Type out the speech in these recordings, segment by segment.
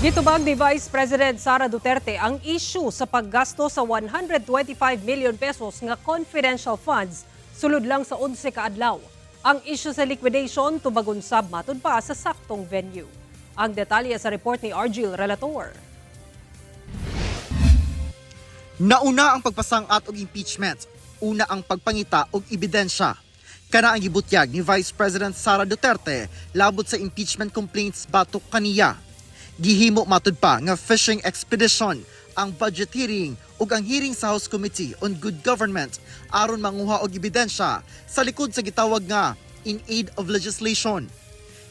Gitubag ni Vice President Sara Duterte ang issue sa paggasto sa 125 million pesos nga confidential funds sulod lang sa 11 ka adlaw. Ang issue sa liquidation tubagon sab matud pa sa saktong venue. Ang detalye sa report ni Argil Relator. Nauna ang pagpasangat og impeachment, una ang pagpangita og ebidensya. Kana ang gibutyag ni Vice President Sara Duterte labot sa impeachment complaints batok kaniya. Gihimo matud pa nga fishing expedition ang budget hearing ug ang hearing sa House Committee on Good Government aron manguha og ebidensya sa likod sa gitawag nga in aid of legislation.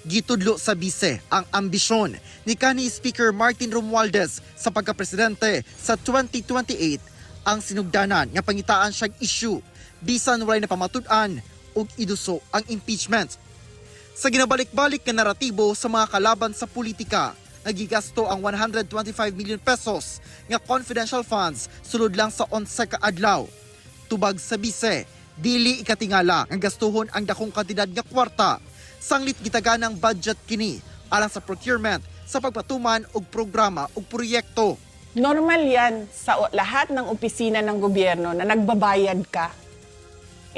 Gitudlo sa bise ang ambisyon ni kanhi Speaker Martin Romualdez sa pagkapresidente sa 2028 ang sinugdanan nga pangitaan siyang issue bisan walay napamatud-an ug iduso ang impeachment. Sa ginabalik-balik nga naratibo sa mga kalaban sa politika, nagigasto ang 125 million pesos nga confidential funds sulod lang sa 11 ka adlaw. Tubag sa bise, dili ikatingala nga gastuhon ang dakong kantidad nga kwarta. Sanglit gitaganang budget kini alang sa procurement sa pagpatuman og programa ug proyekto. Normal yan sa lahat ng opisina ng gobyerno na nagbabayad ka.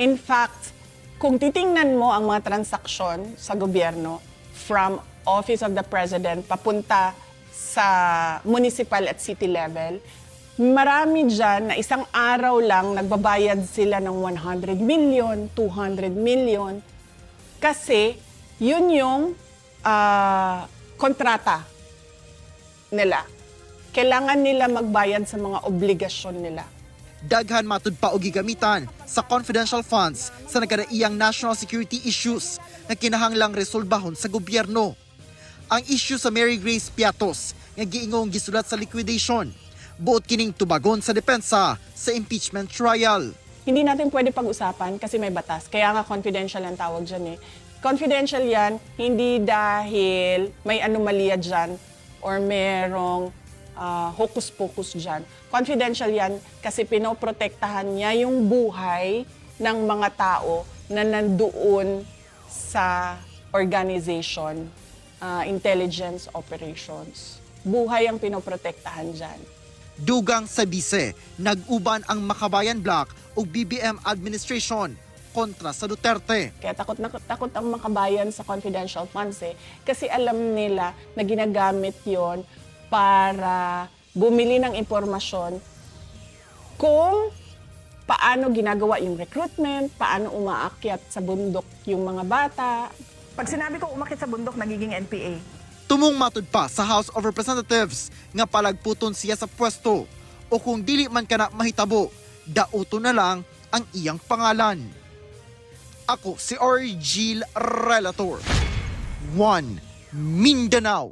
In fact, kung titingnan mo ang mga transaksyon sa gobyerno from Office of the President papunta sa municipal at city level, marami dyan na isang araw lang nagbabayad sila ng 100 million, 200 million. Kasi yun yung kontrata nila. Kailangan nila magbayad sa mga obligasyon nila. Daghan matud pa og gigamitan sa confidential funds sa nagkadaiyang national security issues na kinahanglang resolbahon sa gobyerno. Ang issue sa Mary Grace Piatos nga giingong gisulat sa liquidation, buot kining tubagon sa depensa sa impeachment trial. Hindi natin pwede pag-usapan kasi may batas. Kaya nga confidential ang tawag dyan eh. Confidential yan, hindi dahil may anomalya dyan or merong hocus-pocus dyan. Confidential yan kasi pinoprotektahan niya yung buhay ng mga tao na nandoon sa organization, intelligence operations. Buhay ang pinoprotektahan dyan. Dugang sa bise, nag-uban ang Makabayan Bloc ug BBM administration kontra sa Duterte. Kaya takot na takot ang Makabayan sa confidential funds eh. Kasi alam nila na ginagamit yon para bumili ng impormasyon kung paano ginagawa yung recruitment, paano umaakyat sa bundok yung mga bata. Pag sinabi ko umakyat sa bundok, nagiging NPA. Tumong matud pa sa House of Representatives nga palagputon siya sa pwesto o kung dili man kana mahitabo, dauto na lang ang iyang pangalan. Ako si Argil Relator. 1 Mindanao.